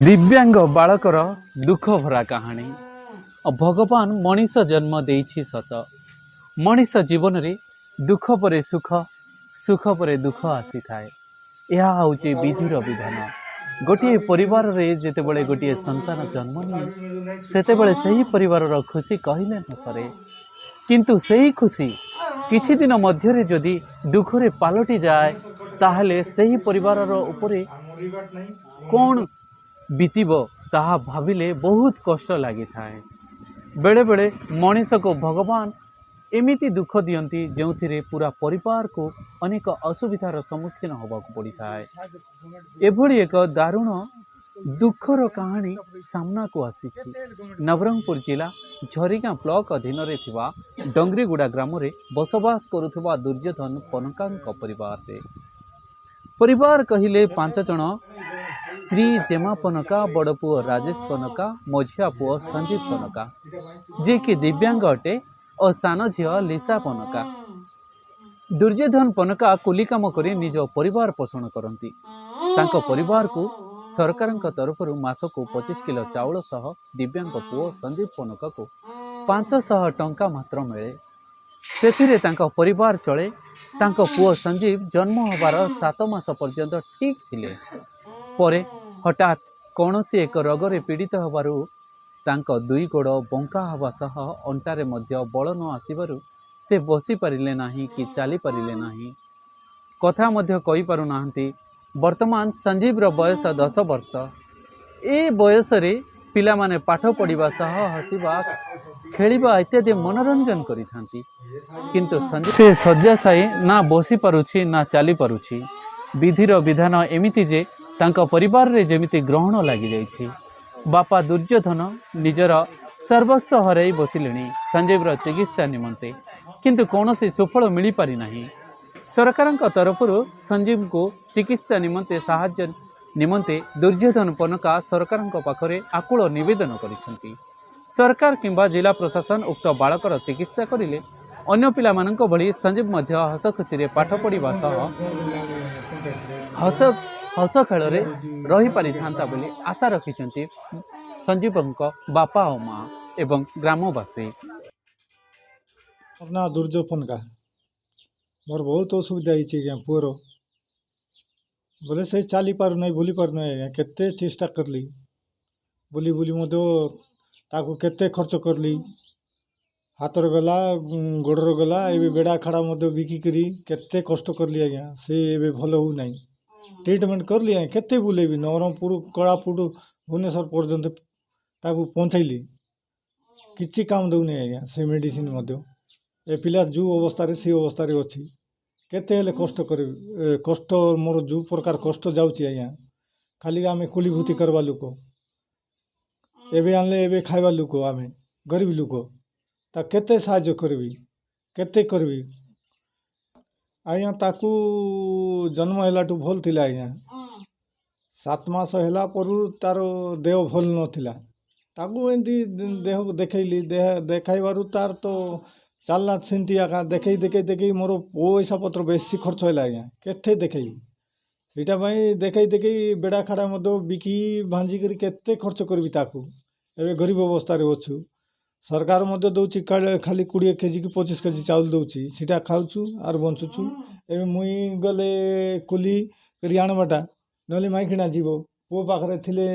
ଦିବ୍ୟାଙ୍ଗ ବାଳକର ଦୁଃଖ ଭରା କାହାଣୀ। ଭଗବାନ ମଣିଷ ଜନ୍ମ ଦେଇଛି ସତ, ମଣିଷ ଜୀବନରେ ଦୁଃଖ ପରେ ସୁଖ, ସୁଖ ପରେ ଦୁଃଖ ଆସିଥାଏ। ଏହା ହେଉଛି ବିଧିର ବିଧାନ। ଗୋଟିଏ ପରିବାରରେ ଯେତେବେଳେ ଗୋଟିଏ ସନ୍ତାନ ଜନ୍ମ ନିଏ, ସେତେବେଳେ ସେହି ପରିବାରର ଖୁସି କହିଲେ ନ ସରେ। କିନ୍ତୁ ସେହି ଖୁସି କିଛି ଦିନ ମଧ୍ୟରେ ଯଦି ଦୁଃଖରେ ପାଲଟି ଯାଏ, ତାହେଲେ ସେହି ପରିବାରର ଉପରେ କ'ଣ ବିତିବ, ତାହା ଭାବିଲେ ବହୁତ କଷ୍ଟ ଲାଗିଥାଏ। ବେଳେବେଳେ ମଣିଷକୁ ଭଗବାନ ଏମିତି ଦୁଃଖ ଦିଅନ୍ତି, ଯେଉଁଥିରେ ପୁରା ପରିବାରକୁ ଅନେକ ଅସୁବିଧାର ସମ୍ମୁଖୀନ ହେବାକୁ ପଡ଼ିଥାଏ। ଏଭଳି ଏକ ଦାରୁଣ ଦୁଃଖର କାହାଣୀ ସାମ୍ନାକୁ ଆସିଛି ନବରଙ୍ଗପୁର ଜିଲ୍ଲା ଝରିଗାଁ ବ୍ଲକ ଅଧୀନରେ ଥିବା ଡଙ୍ଗରିଗୁଡ଼ା ଗ୍ରାମରେ ବସବାସ କରୁଥିବା ଦୁର୍ଯ୍ୟୋଧନ ପନକାଙ୍କ ପରିବାରରେ। ପରିବାର କହିଲେ ପାଞ୍ଚ ଜଣ: ସ୍ତ୍ରୀ ଜେମା ପନକା, ବଡ଼ ପୁଅ ରାଜେଶ ପନକା, ମଝିଆ ପୁଅ ସଞ୍ଜୀବ ପନକା, ଯିଏକି ଦିବ୍ୟାଙ୍ଗ ଅଟେ, ଓ ସାନ ଝିଅ ଲିସା ପନକା। ଦୁର୍ଯ୍ୟୋଧନ ପନକା କୁଲି କାମ କରି ନିଜ ପରିବାର ପୋଷଣ କରନ୍ତି। ତାଙ୍କ ପରିବାରକୁ ସରକାରଙ୍କ ତରଫରୁ ମାସକୁ 25 କିଲୋ ଚାଉଳ ସହ ଦିବ୍ୟାଙ୍ଗ ପୁଅ ସଞ୍ଜୀବ ପନକାକୁ 500 ଟଙ୍କା ମାତ୍ର ମିଳେ। ସେଥିରେ ତାଙ୍କ ପରିବାର ଚଳେ। ତାଙ୍କ ପୁଅ ସଞ୍ଜୀବ ଜନ୍ମ ହେବାର 7 ମାସ ପର୍ଯ୍ୟନ୍ତ ଠିକ୍ ଥିଲେ। ପରେ ହଠାତ୍ କୌଣସି ଏକ ରୋଗରେ ପୀଡ଼ିତ ହେବାରୁ ତାଙ୍କ ଦୁଇ ଗୋଡ଼ ବଙ୍କା ହେବା ସହ ଅଣ୍ଟାରେ ମଧ୍ୟ ବଳ ନ ଆସିବାରୁ ସେ ବସିପାରିଲେ ନାହିଁ କି ଚାଲିପାରିଲେ ନାହିଁ, କଥା ମଧ୍ୟ କହିପାରୁନାହାନ୍ତି। ବର୍ତ୍ତମାନ ସଞ୍ଜୀବର ବୟସ 10 ବର୍ଷ। ଏ ବୟସରେ ପିଲାମାନେ ପାଠ ପଢ଼ିବା ସହ ହସିବା, ଖେଳିବା ଇତ୍ୟାଦି ମନୋରଞ୍ଜନ କରିଥାନ୍ତି। କିନ୍ତୁ ସେ ଶଯ୍ୟାଶାୟୀ, ନା ବସିପାରୁଛି ନା ଚାଲିପାରୁଛି। ବିଧିର ବିଧାନ ଏମିତି ଯେ ତାଙ୍କ ପରିବାରରେ ଯେମିତି ଗ୍ରହଣ ଲାଗିଯାଇଛି। ବାପା ଦୁର୍ଯ୍ୟୋଧନ ନିଜର ସର୍ବସ୍ୱ ହରାଇ ବସିଲେଣି ସଞ୍ଜୀବର ଚିକିତ୍ସା ନିମନ୍ତେ, କିନ୍ତୁ କୌଣସି ସୁଫଳ ମିଳିପାରି ନାହିଁ। ସରକାରଙ୍କ ତରଫରୁ ସଞ୍ଜୀବଙ୍କୁ ଚିକିତ୍ସା ନିମନ୍ତେ ସାହାଯ୍ୟ ନିମନ୍ତେ ଦୁର୍ଯ୍ୟୋଧନ ପନକା ସରକାରଙ୍କ ପାଖରେ ଆକୁଳ ନିବେଦନ କରିଛନ୍ତି। ସରକାର କିମ୍ବା ଜିଲ୍ଲା ପ୍ରଶାସନ ଉକ୍ତ ବାଳକର ଚିକିତ୍ସା କରିଲେ ଅନ୍ୟ ପିଲାମାନଙ୍କ ଭଳି ସଞ୍ଜୀବ ମଧ୍ୟ ହସ ଖୁସିରେ ପାଠ ପଢ଼ିବା ସହ ହସ ହସ ଖେଳରେ ରହିପାରିଥାନ୍ତା ବୋଲି ଆଶା ରଖିଛନ୍ତି ସଞ୍ଜୀବଙ୍କ ବାପା ଓ ମା ଏବଂ ଗ୍ରାମବାସୀ। ମୋର ନାଁ ଦୁର୍ଯ୍ୟ ପନକା। ମୋର ବହୁତ ଅସୁବିଧା ହେଇଛି ଆଜ୍ଞା ପୁଅର। ବୋଲେ ସେ ଚାଲି ପାରୁନାହିଁ, ବୁଲି ପାରୁନାହିଁ ଆଜ୍ଞା। କେତେ ଚେଷ୍ଟା କଲି, ବୁଲି ବୁଲି ମଧ୍ୟ ତାକୁ କେତେ ଖର୍ଚ୍ଚ କଲି। ହାତରେ ଗଲା, ଗୋଡ଼ରେ ଗଲା, ଏବେ ବେଡ଼ା ଖାଡ଼ା ମଧ୍ୟ ବିକିକରି କେତେ କଷ୍ଟ କଲି ଆଜ୍ଞା। ସେ ଏବେ ଭଲ ହେଉନାହିଁ। ଟ୍ରିଟମେଣ୍ଟ କଲି ଆଜ୍ଞା, କେତେ ବୁଲେଇବି? ନବରଙ୍ଗପୁର, କୋରାପୁଟ, ଭୁବନେଶ୍ୱର ପର୍ଯ୍ୟନ୍ତ ତାକୁ ପହଞ୍ଚାଇଲି। କିଛି କାମ ଦେଉନି ଆଜ୍ଞା ସେ ମେଡ଼ିସିନ ମଧ୍ୟ। ଏ ପିଲା ଯେଉଁ ଅବସ୍ଥାରେ ସେ ଅବସ୍ଥାରେ ଅଛି। କେତେ ହେଲେ କଷ୍ଟ କରିବି? କଷ୍ଟ ମୋର ଯେଉଁ ପ୍ରକାର କଷ୍ଟ ଯାଉଛି ଆଜ୍ଞା। ଖାଲି ଆମେ କୁଲିଭୂତି କରିବା ଲୋକ, ଏବେ ଆଣିଲେ ଏବେ ଖାଇବା ଲୋକ। ଆମେ ଗରିବ ଲୋକ। ତା କେତେ ସାହାଯ୍ୟ କରିବି, କେତେ କରିବି ଆଜ୍ଞା? ତାକୁ ଜନ୍ମ ହେଲାଠୁ ଭଲ ଥିଲା ଆଜ୍ଞା। 7 ମାସ ହେଲା ପରୁ ତାର ଦେହ ଭଲ ନଥିଲା। ତାକୁ ଏମିତି ଦେହକୁ ଦେଖେଇଲି। ଦେହ ଦେଖାଇବାରୁ ତାର ତ ଚାଲିଲା ସେମିତି ଏକା। ଦେଖେଇ ଦେଖେଇ ଦେଖେଇ ମୋର ପଇସା ପତ୍ର ବେଶୀ ଖର୍ଚ୍ଚ ହେଲା ଆଜ୍ଞା। କେତେ ଦେଖେଇବି? ସେଇଟା ପାଇଁ ଦେଖେଇ ଦେଖେଇ ବେଡ଼ା ଖାଡ଼ା ମଧ୍ୟ ବିକି ଭାଞ୍ଜିକରି କେତେ ଖର୍ଚ୍ଚ କରିବି ତାକୁ? ଏବେ ଗରିବ ଅବସ୍ଥାରେ ଅଛୁ। ସରକାର ମଧ୍ୟ ଦେଉଛି ଖାଲି 20 କେଜି କି 25 କେଜି ଚାଉଳ ଦେଉଛି। ସେଇଟା ଖାଉଛୁ ଆରୁ ବଞ୍ଚୁଛୁ। ଏବେ ମୁଇଁ ଗଲେ କୁଲି କରି ଆଣବାଟା, ନହେଲେ ମାଇକିଣା ଯିବ। ପୁଅ ପାଖରେ ଥିଲେ।